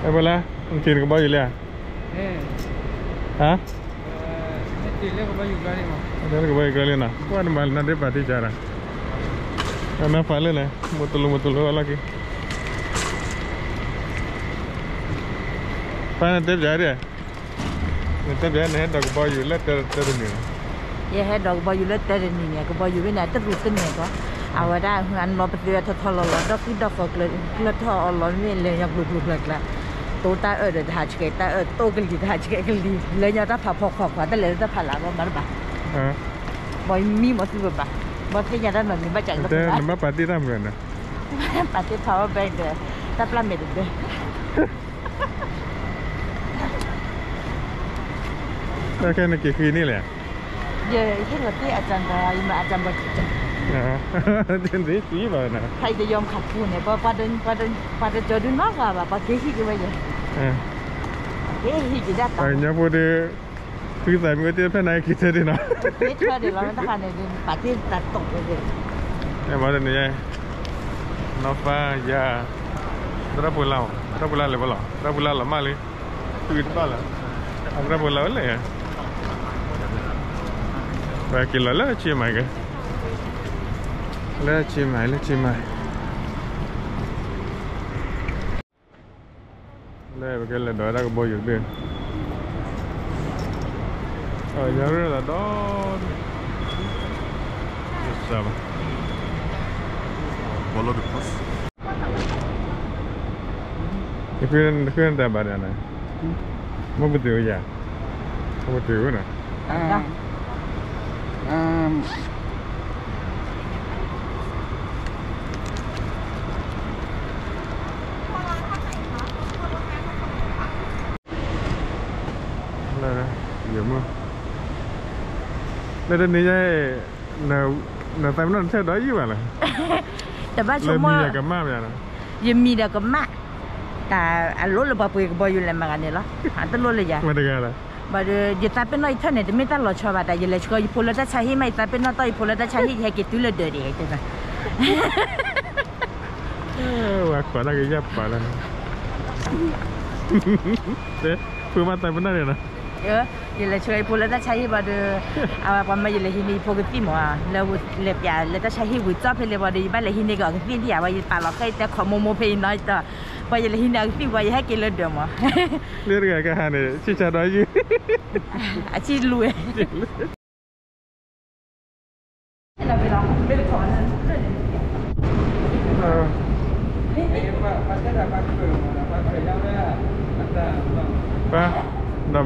အဲ ဖဲလၢ နထံၣ်နကဘီယူၤလံဧါ, ဟါ, လၢကဘီယူၤကျါလံနီၤ, ကွၢ်နမၤလၢနဒ့ပာ်တံၢ်ကၢ်ဒီး, အနီၢ်ဖးလၢန့ၣ် မိၢ်တလူမိၢ်တလူအလီၢ်ခံ, ဖဲနတဲပျးဒ် နတဲပျး နဟဲဒိးကဘီယူၤလၢတၢတနံၤန့ၣ်, ယဟဲဒိးကဘီယူၤလၢတၢတနံၤန့ၣ် ကဘီယူၤဝဲန့ၣ် တရူးသန့ၢ်ကီး, အဝဲဒၣ်အနီၢ်ပသ့ဝဲထီထီလီၤလီၤ ဒီးဃံဒီးဃီၤကျၢၤထီၣ်အီၤလီၤ မ့ၢ်လဲၤညီကျိၤကျိၤကျၢၤကျၢၤ, တိတၢ်အၢၣ်ဒီးတဟးဆှဲးတၢ်အၢၣ် တိကလံၤတဟးဆှဲးကလံၤ လၢညီတၢ်ဖးဖီခွါခွါ တလဲၤလၢတၢ်ဖးလၢ်ဘၣ်မၤတဘၣ်, ဘီမံမီၤသုဘၣ်ဘၣ်, ဘီသ့ၣ်ညါတၢ်နီၢ်မံၤဘၣ်ကး နဘၣ်ပာ်တ့ၢ်တၢ်မနုၤန့ၣ်, ပာ်တ့ၢ် power bank ဒီး တၢ်ပျၢ်မဲာ်တဒၢ တၢ်ခဲန့ၣ်က့ၤဃံန့ၣ်လဲၣ်, ယဟ့ၣ်လီၤတ့ၢ်အစၢ်ဒီး ယမၤအစၢ်ဘီတံၢ်ကၢ်, သံဘၣ်ဝဲန့ၣ်, ဖဲယတယီၤခးပူၤန့ၣ် ပှၤတကၠီဒုနီတဂၤဘၣ် ပှၤက့ၤဟံၣ်က့ၤဝဲယဲ, က့ၤဟံၣ်က့ၤဒၣ်တၢ်, ပှၤကညီဖိဒီး ဃုသးမ့ၢ်အိၣ်တ့ၢ်ဖဲန့ၣ် က့ၤထၢဒံးနီၤ, က့ၤထၢဒံးလီၤ မ့ၢ်တခါန့ၣ် ပာ်တ့ၢ်တၢ်တိာ်ဝဲဒၣ်, အဲၣ်မၤတန့ၣ်, နီၢ်ဖးယၤ, သရၣ်ပူၤလါ, သရၣ်ပူၤလါလဲၤဘၣ်လီၤ သရၣ်ပူၤလါလီၤမၢ်လံ, သုတဘၣ်လၢၤ, သရၣ်ပူၤလါဝဲလဲၣ်, ပက့ၤလီၤလၢဆံမၤက့ၤ, လၢဆံမၤ လၢဆံမၤ, လၢပကလဲၤဒိးဝဲဒၣ်ကဘီယူၤတဘ့ၣ်, အညါရၢၢ်သးဒီး, စၢ်ဘၣ်, ယဃုနတၢ်ဘၣ်ဒီးန့ၣ်, မ့ၢ်ပတုာ်ဝဲယၤ, မ့ၢ်ပတုာ်ဝဲန့ၣ်, လၢတနံၤညါအံၤ, နသးပ့ၤနီၣ်နထၢၣ်ဒီးယုၢ်ဘၣ်လၢ, တဘၣ်ဆိကမိၣ်, ယမံၤဒီးကမၣ်, တၢ်အလိၣ်လၢပှၤပှ့ၤကဘီယူၤလဲၤမၤဂၤန့ၣ်လီၤ, အတလိၣ်လၢယၤ, ဘၣ်ဒီး ယသးပ့ၤနီၣ်ယထၢၣ်န့ၣ် တမ့ၢ်တၢ်လီၤဆီဘၣ် တၢ်ယလဲၤဆှၢယဖိလၢတၢ်ဆါဟံၣ်မး ယသးပ့ၤနီၣ်တီၢ်ယဖိလၢတၢ်ဆါဟံၣ် ယဟဲက့ၤတုၤလၢဒၢးဒံး, ဝဲခွးတၢ်ကယၢ်ပာ်လၢန့ၣ်, ဖုမၤသးပ့ၤနီၣ်န့ၣ်လီၤ, ယလဲၤဆှၢယဖိလၢတၢ်ဆါဟံၣ်ဘၣ်ဒီး, အဝဲပှၤမၢယလဲၤဟံးန့ၢ်ယဖိကသံၣ်မး, လၢလဲၤပျးလၢတၢ်ဆါဟံၣ်ဝံၤကၠီဖဲလဲၣ်ဘၣ်ဒီး ယဘၣ်လဲၤဟံးန့ၢ်က့ၤအီၤကသံၣ်ဒံးဧါ, ဝဲယပာ်လီၤဃဲၣ်တဲခိးမိၢ်မိၢ်ဖဲအံၤနီၤ, ပှၤယလဲၤဟံးန့ၢ်အကသံၣ်ဝံၤ ယဟဲက့ၤလၢဒၢးမး, လၢတဂၤကဟးန့ၣ် ဆံၣ်ဆါဒီးယုၢ်, အဆံၣ်လူၤဝဲ ပၢ်, ဒီး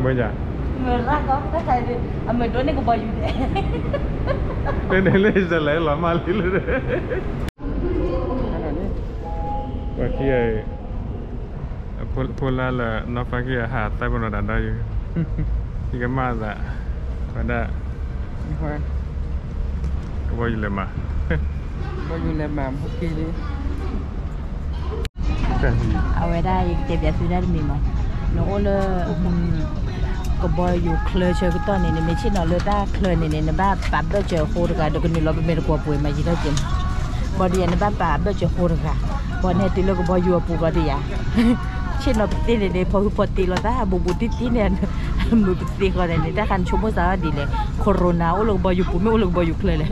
မုၢ်ယၤ, အမုၢ်ဒိၣ်န့ၢ်ကဘီယူၤဒဲး, တန့ၢ်လၢယလဲၤလီၤမၢ်လံလၢဒဲး, ပှၤခံဂၤအံၤ, ဖိလၢလၢနီၢ်ဖးခံဂၤဟးသးပ့ၤနီၣ်တၢ်ဒီးယုၢ်, ယကမၣ်သး, ဝဲဒၣ်, ကဘီယူၤလဲၤမၤ, ကဘီယူၤလဲၤမၤဖိခံလံ အဝဲဒၣ်ယကတဲပျးသုဒၣ်တမံၤမး, နအိၣ်လၢ ကဘီယူၤချၢဆၢကတီၢ်န့ၣ် နမ့ၢ်ဆ့ၣ်နီၤလၢတၢ်ချၢန့ၣ်န့ၣ် နဘၣ်ပာ်ဘၢၣ်စၢၤအဃိတဂၤ ဒီးကနုာ်လီၤပမဲာ်တကွီၤပှဲၤမးယံၤထီၣ်က့ၤန့ၣ်, ဘၣ်ဒီးယၤနဘၣ်ပာ်ဘၢၣ်စၢၤအဃိတဂၤ, ဘၣ်နဟဲတုၤလၢကဘီယူၤအပူၤဃီဒီးယၤ, ဆ့ၣ်နီၤပသ့န့ၣ်န့ၣ် ဖီဟုဖီတ့လီၤသး ဘူးဘူးတံၢ်တံၢ်န့ၣ်, မုာ်ပသ့ဃီန့ၣ်န့ၣ် တၢ်ဃးနဆိကမိၣ်စးဒ်လဲၣ်, Corona အိၣ်လၢကဘီယူၤပူၤ မ့ၢ်အိၣ်လၢကဘီယူၤချၢလဲၣ်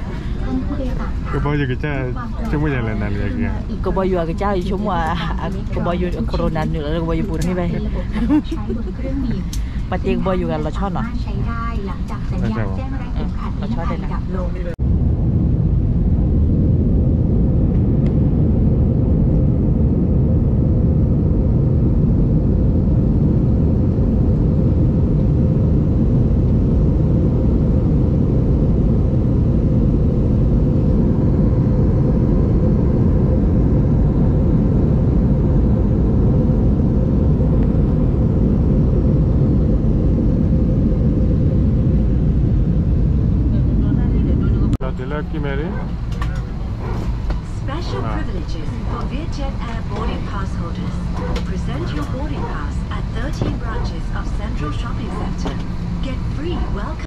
ကဘီယူၤကစၢ်, ဆိကမိၣ်ယၤလဲၣ်နၤလၢက့ၤ, ကဘီယူၤအကစၢ် ယဆိကမိၣ်, ကဘီယူၤ Corona နုာ်လီၤလၢကဘီယူၤပူၤတမ့ၢ်ဘၣ်, ပှၤတ့ကဘီယူၤဂၤလီၤဆီနီၤ, လီၤဆီဒ်လဲၣ် လီၤတုၤလၢကံၢ်မဲၣ်လံ, Special privileges for Vietjet Air boarding pass holders. Present your boarding pass at thirteen branches of Central Shopping Centre. Get free welcome.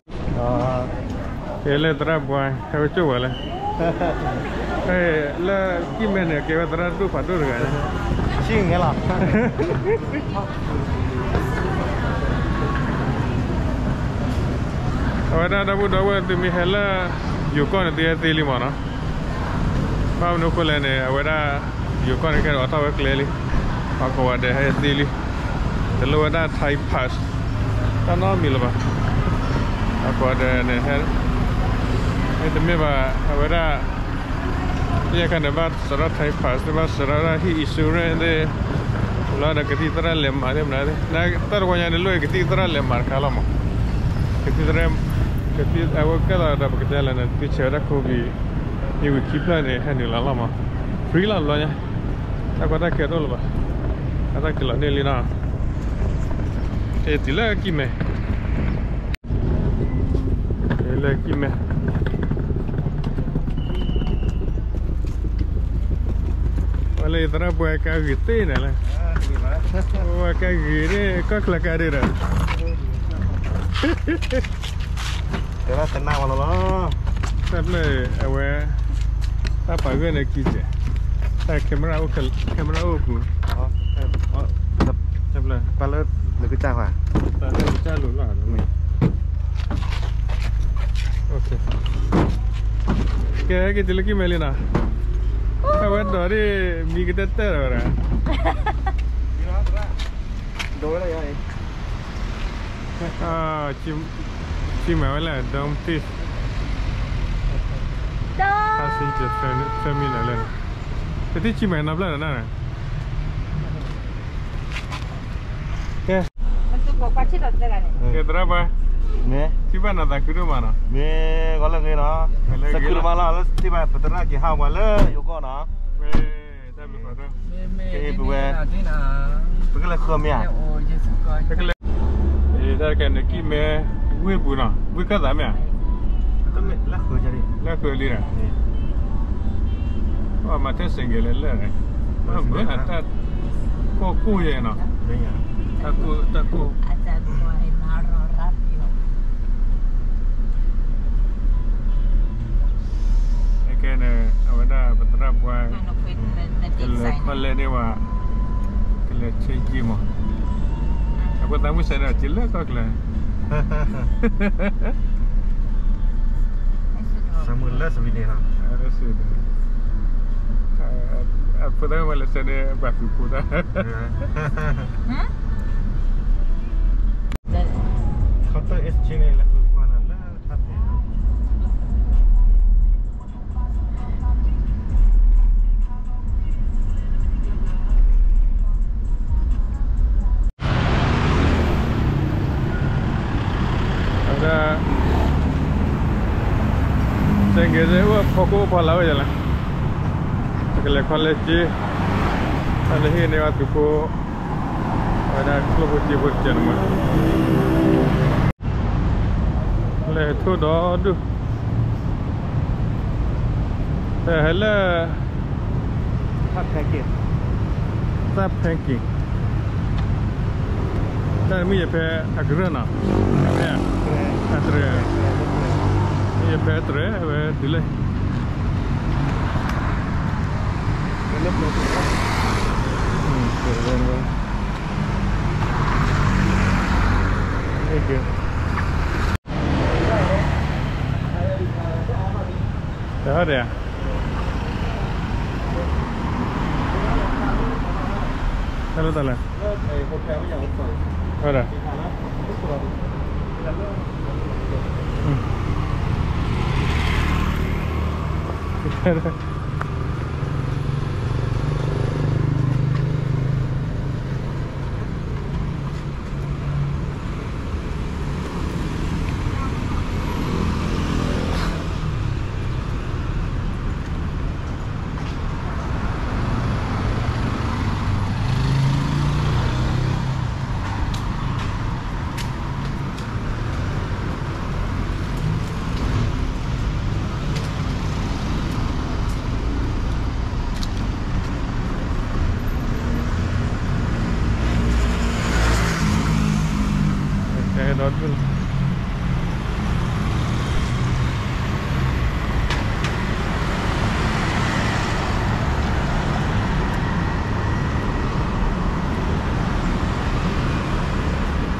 ကဲလၢသရၣ်ဘွါ ဟဲဝဲကၠိၣ်ဝဲလဲၣ်, လၢကံၢ်မဲၣ်န့ၣ် ကဲဝဲသရၣ်ဒိၣ်ဖးဒိၣ်တဂၤန့ၣ်, အဝဲဒၣ်ဒီပုၢ်ဒီဝဲၢ် သုမ့ၢ်ဟဲလၢ ယိၤကီၢ်န့ၣ် သုဟဲသ့လံမးနီၤ. ဘၣ်မနုၤအဃိလဲၣ်န့ၣ် အဝဲဒၣ် ယိၤကီၢ်န့ၣ် ကဲဒီးအထီၣ်ဝဲကျဲလံ. ဟီၣ်ကဝီၤဒဲးဟဲသ့လံ. တလိၣ်ဝဲဒၣ် Thai pass တၢ်နီတမံၤလၢၤဘၣ်. ဟီၣ်ကဝီၤဒဲးန့ၣ် ဟဲ မ့တမ့ၢ်ဘၣ် အဝဲဒၣ် ယဲၢ်ခါန့ၣ် ဘၣ်စးထီၣ် Thai pass သ့ၣ် ဘၣ်စးထီၣ်ဝဲဒၣ်ဟံၣ် insurance သ့ၣ်, လီၤဒီးကသံၣ်သရၣ်လဲၤမၤသ့ၣ်မနုၤသ့ၣ်, တၢ်တဝီညါန့ၣ် လိၣ်ကသံၣ်သရၣ်လဲၤမၤတခါလီၤမး. ကသံၣ်သရၣ်, ကသံၣ် အဝဲကဲလီၤဒီးပကတဲလၢန့ၣ် သုဆဲးဝဲဒၣ် COVID မ့ၢ်ဝံၤခံဖျၢၣ်န့ၣ် ဟဲနုာ်လီၤလီၤမး. Free လီၤဘျီညါ, တၢ်ကီတၢ်ခဲတအိၣ်လၢၤဘၣ်. အတၢ်က့ၤလီၤန့ၢ်လံနီၤ. အ့ၣ်တုၤလၢကံၢ်မဲ လၢကံၢ်မဲ, ဝဲလၢယသရၣ်ပှၤကါဂ့ၤသ့ၣ်န့ၣ်လဲၣ်, ဝဲကါဂ့ၤန့ၣ် ကီၢ်ချၢကါဒ့ဒီး, တနၢ်ဝဲလီၤလီၤ, တၢ်ဖျၢၣ်အဝဲ, တၢ်ပာ်ဂၢၢ်န့ၣ်ခံစဲး, တၢ် camera အိၣ်, camera အိၣ်ပူၤ, တၢ်ဖျၢၣ်, ပာ်လၢနကစၢ်, ပာ်လၢနကစၢ်လိၤလီၤ. ကဲ က့ၤတုၤလၢကံၢ်မဲလံနီၤ, အဝဲဒိးဒ် မံကတၢၢ်တၢၢ်ဒီးဝဲဒၣ်, ဒိးဝဲဒၣ်ယၤအံၤ, ကံၢ်မဲဝဲလၢ Dome Peak passenger terminal လၢ, ပတံၢ်ကံၢ်မဲနီတဖျၢၣ်ဒီးနၤ, ကဲ, ကဲသရၣ်ပှၤ, မ့ၢ်, ထံၣ်ဘၣ်နသးခုဒိၣ်မးနီၤ, မ့ၢ်ဂီၤလၢဂ့ၤနီၤ, သးခုဒိၣ်မးလီၤ, လၢထံၣ်ဘၣ်ပသရၣ်က့ၤဟးဝဲလၢယိၤကီၢ်နီၤ, မ့ၢ်တၢ်ဘျုးဖးဒိၣ်, ကဲအံၤပဝဲ, ပကလဲၤဃုမ့ၢ်ဧါ, ပကလဲၤ, တၢ်တကဲန့ၣ် ကံၢ်မဲဝ့ၢ်ပူၤနီၤ, ဝ့ၢ်ခၢၣ်သးမ့ၢ်ဧါ, လၢဃုာ်လံဒီး, မၤထဲစ့ၢ်ကီးလဲၣ်လၢ, မ့ၢ်တၢ်ကိၢ်ကိၢ်ယဲနီၤ, တၢ်ကိၢ်, တၢ်ကိၢ် အကဲန့ၣ် အဝဲဒၣ်ပသရၣ်ပှၤ, ကလဲၤခီလဲၣ်န့ၢ်ဝဲ, ကလဲၤဆ့ကံမး, အဃိသးမုၢ်ဆဲးဒီး က့ၤလၢကီၢ်ချၢ, သးမုၢ်လၢစဝံၤန့ၣ်လီၤ, အဖိသၣ်ဝဲလဲၤဆဲးန့ၣ် ပှၤသူၣ်ဖိသၣ် Counter exchange န့ၣ် လၢကွၢ်လၢထးဖဲ, အဝဲဒၣ် စ့ၢ်ကီးအိၣ်ဖီခိၣ်အိၣ်ဖီလာ်ဝဲယလဲၣ်, ပကလဲၤခီလဲၣ်က့, တၢ်လၢဟ့ၣ်န့ၢ်ဝဲသုးဖိ, အဝဲဒၣ်ကျိၣ်ဖိစ့ဖိတကဲးန့ၣ်မး လဲၤထိၣ်ဒီဒူၣ်, ဟဲလၢ သၣ်ဖဲက့ၤ, တၢ်မ့ၢ်ယဖဲအကရၢၢ်နီၤ, အတြဲၤ, မ့ၢ်ယဖဲအတြဲၤ အဝဲတုၤလၢ တၢ်ဟဲဒၣ်, ဟဲလၢတၢ်လဲၣ်, ဟဲဒၣ်,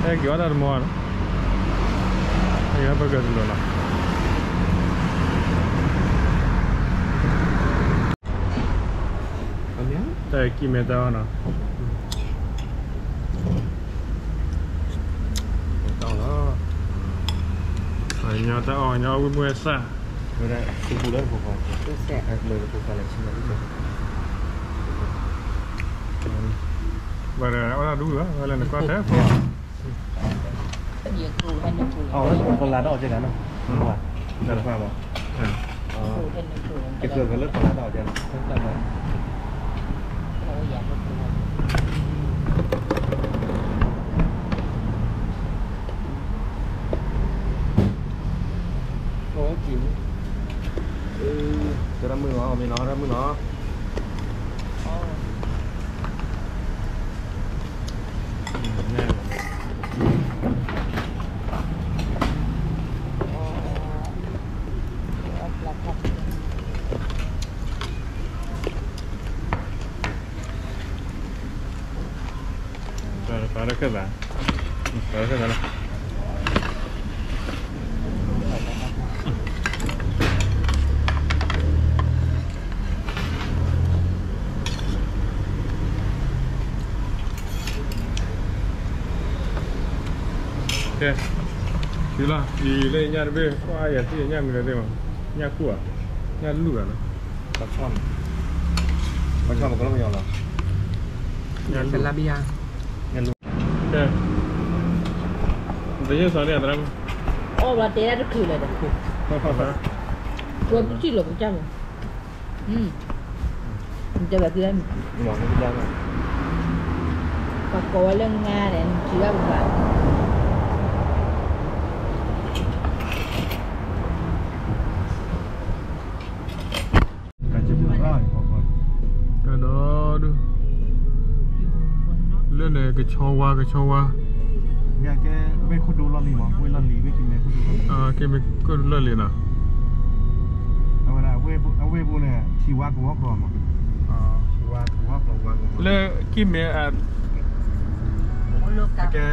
ဟဲက့ၤအီၣ်တၢ်တမီၤနီၤ, ဟဲက့ၤအီၣ်ဘၢဂၢၢ်တလိၤနီၤ, တၢ်ကံၢ်မဲာ်တၢ်အီၣ်နီၤ, တၢ်အီၣ်လီၤ, ညီတၢ်အီၣ်ညီဝံမွဲစၢ်, ဝဲဒၣ်စူပူလၢတဖိခွါ, ဘၣ်ဒီးအီၣ်တၢ်ဒူဝဲဘၣ် ဝဲလၢနကွၢ်ထဲဖိ ကလၤတၢ်အီၣ်ကဲဒၣ်နီၤ, ကလၤတၢ်အီၣ်ကဲဒၣ်နီၤ, ကဃၢၤကလၢကလၤတၢ်အီၣ်ကဲနီၤ, တၢ်မုၢ်နီၤ မ့ၢ်နီၤ တၢ်မုၢ်နီၤ. ပာ်လၢခၢၣ်သး, ပာ်လၢခၢၣ်သးလီၤ. ကဲ, တုၤလီၤ အံၤလၢညၣ်တဘ့ၣ် ကွၢ်ယၤသ့ၣ်ညၣ်မံၤလၢသ့ၣ်မး, ညၣ်ကူၣ်ဧါ, ညၣ်လူၢ်ဧါနီၤ, ပှၤဆီၣ်, ပှၤဆီၣ်မကလီမယီၤလီၤ, ညၣ်လူၢ်, ညၣ်လူၢ်, ကဲ, တယဲၢ်စီၤန့ၣ်အသရၣ်မုၣ်, အီၣ်ဘျီတဲဒၣ်တချုးလၢၤဒီး, ပှၤပထံၣ်လီၤပကစၢ်မး, တဲဘၣ်သု, ပှၤကိးဝဲလၢငါဒီး နထံၣ်ဘၣ်ပဘၣ် ကဒီးဒုး, လၢန့ၣ် ကဆီဝါ ကဆီဝါ, ကဲဝဲၢ်ခိၣ်ဒိလီၢ်လံၤမး, ဝဲၢ်လီၢ်လံၤ ဝဲၢ်က့ၤမ့ၢ်ခိၣ်ဒိလီၢ်လံၤ, က့ၤမ့ၢ်ခိၣ်ဒိလီၢ်လံၤနီၤ, အဝဲဒၣ် အဝဲၢ်ပူၤန့ၣ် ထံဝါကဝီၤကျိာ်မး, ထံဝါကဝီၤကျိာ်ဝါကဝီၤ, လၢက့ၤမ့ၢ်အ, ကဲ